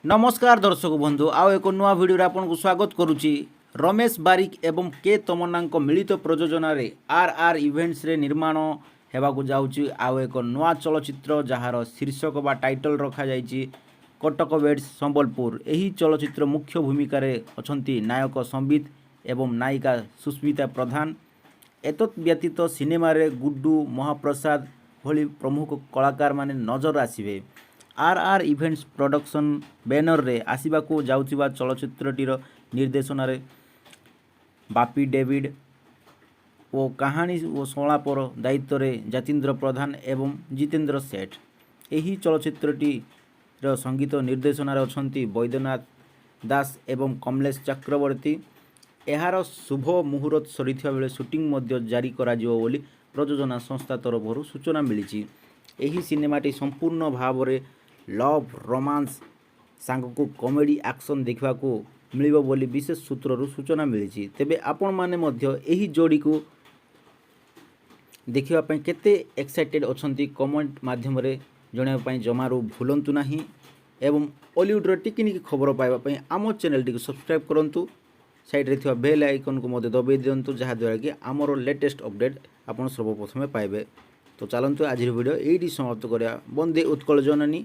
ନମସ୍କାର ଦର୍ଶକ ବନ୍ଧୁ, ଆଉ ଏକ ନୂଆ ଭିଡ଼ିଓରେ ଆପଣଙ୍କୁ ସ୍ୱାଗତ କରୁଛି। ରମେଶ ବାରିକ ଏବଂ କେ ତମନ୍ନାଙ୍କ ମିଳିତ ପ୍ରଯୋଜନାରେ ଆର୍ ଆର୍ ଇଭେଣ୍ଟସରେ ନିର୍ମାଣ ହେବାକୁ ଯାଉଛି ଆଉ ଏକ ନୂଆ ଚଳଚ୍ଚିତ୍ର, ଯାହାର ଶୀର୍ଷକ ବା ଟାଇଟଲ୍ ରଖାଯାଇଛି କଟକ ୱେଡ୍ସ ସମ୍ବଲପୁର। ଏହି ଚଳଚ୍ଚିତ୍ର ମୁଖ୍ୟ ଭୂମିକାରେ ଅଛନ୍ତି ନାୟକ ସମ୍ବିତ ଏବଂ ନାୟିକା ସୁସ୍ମିତା ପ୍ରଧାନ। ଏତତ୍ ବ୍ୟତୀତ ସିନେମାରେ ଗୁଡ୍ଡୁ ମହାପ୍ରସାଦ ଭଳି ପ୍ରମୁଖ କଳାକାରମାନେ ନଜର ଆସିବେ। ଆର୍ ଆର୍ ଇଭେଣ୍ଟସ୍ ପ୍ରଡକ୍ସନ୍ ବ୍ୟାନରରେ ଆସିବାକୁ ଯାଉଥିବା ଚଳଚ୍ଚିତ୍ରଟିର ନିର୍ଦ୍ଦେଶନାରେ ବାପି ଡେଭିଡ୍ ଓ କାହାଣୀ ଓ ସଂଳାପର ଦାୟିତ୍ୱରେ ଯତୀନ୍ଦ୍ର ପ୍ରଧାନ ଏବଂ ଜିତେନ୍ଦ୍ର ସେଠ। ଏହି ଚଳଚ୍ଚିତ୍ରଟିର ସଙ୍ଗୀତ ନିର୍ଦ୍ଦେଶନାରେ ଅଛନ୍ତି ବୈଦ୍ୟନାଥ ଦାସ ଏବଂ କମଲେଶ ଚକ୍ରବର୍ତ୍ତୀ। ଏହାର ଶୁଭ ମୁହୂର୍ତ୍ତ ସରିଥିବା ବେଳେ ସୁଟିଂ ମଧ୍ୟ ଜାରି କରାଯିବ ବୋଲି ପ୍ରଯୋଜନା ସଂସ୍ଥା ତରଫରୁ ସୂଚନା ମିଳିଛି। ଏହି ସିନେମାଟି ସମ୍ପୂର୍ଣ୍ଣ ଭାବରେ ଲଭ୍ ରୋମାନ୍ସ ସାଙ୍ଗକୁ କମେଡ଼ି ଆକ୍ସନ୍ ଦେଖିବାକୁ ମିଳିବ ବୋଲି ବିଶେଷ ସୂତ୍ରରୁ ସୂଚନା ମିଳିଛି। ତେବେ ଆପଣମାନେ ମଧ୍ୟ ଏହି ଯୋଡ଼ିକୁ ଦେଖିବା ପାଇଁ କେତେ ଏକ୍ସାଇଟେଡ଼୍ ଅଛନ୍ତି, କମେଣ୍ଟ ମାଧ୍ୟମରେ ଜଣାଇବା ପାଇଁ ଜମାରୁ ଭୁଲନ୍ତୁ ନାହିଁ ଏବଂ ଅଲିଉଡ଼ର ଟିକିନିକି ଖବର ପାଇବା ପାଇଁ ଆମ ଚ୍ୟାନେଲଟିକୁ ସବସ୍କ୍ରାଇବ୍ କରନ୍ତୁ। ସାଇଡ଼୍ରେ ଥିବା ବେଲ୍ ଆଇକନ୍କୁ ମଧ୍ୟ ଦବାଇ ଦିଅନ୍ତୁ, ଯାହାଦ୍ୱାରା କି ଆମର ଲେଟେଷ୍ଟ ଅପଡ଼େଟ୍ ଆପଣ ସର୍ବପ୍ରଥମେ ପାଇବେ। ତ ଚାଲନ୍ତୁ, ଆଜିର ଭିଡ଼ିଓ ଏଇଠି ସମାପ୍ତ କରିବା। ବନ୍ଦେ ଉତ୍କଳ ଜନନୀ।